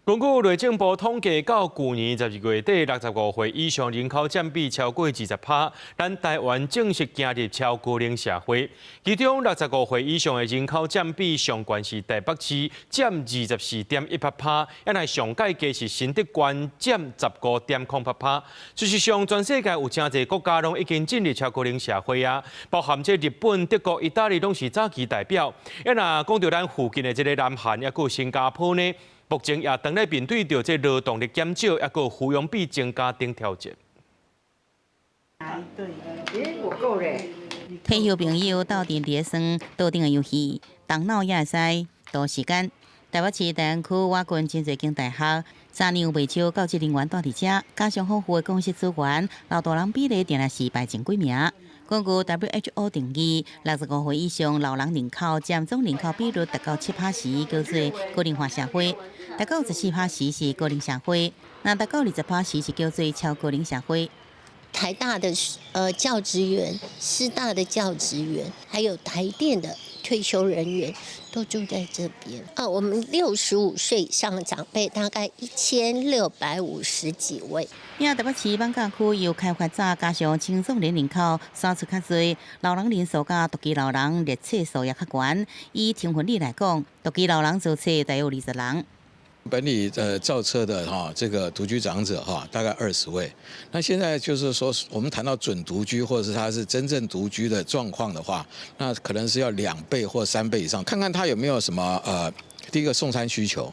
根據內政部統計，到舊年12月底，65歲以上人口佔比超過20%，咱台灣正式進入超高齡社會。其中65歲以上的人口佔比上懸是台北市，佔24.18%，抑若上蓋低是新竹縣佔15.08%。事實上，全世界有誠濟國家攏已經進入超高齡社會啊，包含這日本、德國、意大利攏是早期代表。抑若講著咱附近的這个南韓，抑閣新加坡呢？目前也當咧面對著這勞動力減少，抑閣撫養比增加等挑戰。對，欸，我夠咧。退休朋友鬥陣佇咧耍桌頂的遊戲，動腦也會使度時間。台北市大安區瓦郡真濟間大學，早年有袂少教職人員蹛佇遮，加上豐富的講師資源，老大人比例定定是排前幾名。根據 WHO 定義，65歲以上老人人口佔總人口比率達到7%時，叫做高齡化社會；達到14%時是高齡社會；若達到20%時是叫做超高齡社會。台大的教職員、師大的教職員，還有台電的退休人員都住在這邊。啊，我們65歲以上的長輩大概1650幾位。因台北市艋舺區由開發早，加上青壯年人口徙出較濟，老人人數佮獨居老人列冊數也較懸。以千分率來講，獨居老人造冊大約20人。本里造冊的哈，這個獨居長者哈，大概20位。那現在就是說，我們談到準獨居，或者是他是真正獨居的狀況的話，那可能是要2倍或3倍以上。看看他有沒有什麼第一個送餐需求，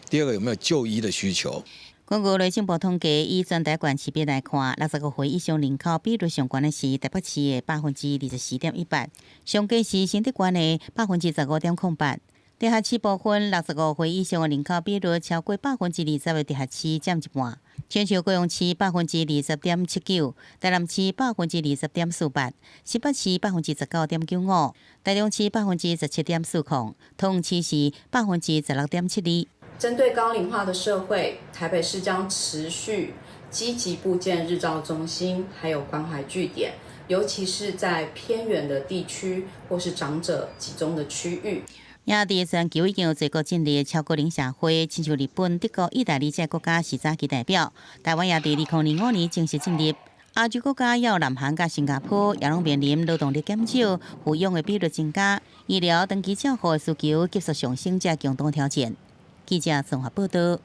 第二個有沒有就醫的需求。根據內政部統計，以全台縣市比來看，65歲以上人口比率上懸的是台北市的24.18%，上低是新竹縣的15.08%。直轄市部分，65歲以上的人口比率超過20%的直轄市佔一半，親像高雄市20.79%，台南市20.48%，新北市19.95%，台中市17.40%，桃園市是16.72%。針對高齡化的社會，台北市將持續積極布建日照中心，還有關懷據點，尤其是在偏遠的地區或是長者集中的區域。也佇全球已經有濟國進入超高齡社會，親像日本、德國、意大利這國家是早期代表。台灣也佇2025年正式進入。亞洲國家也有南韓佮新加坡，也攏面臨勞動力減少、撫養的比率增加、醫療長期照護的需求急速上升這共同挑戰。記者綜合報道。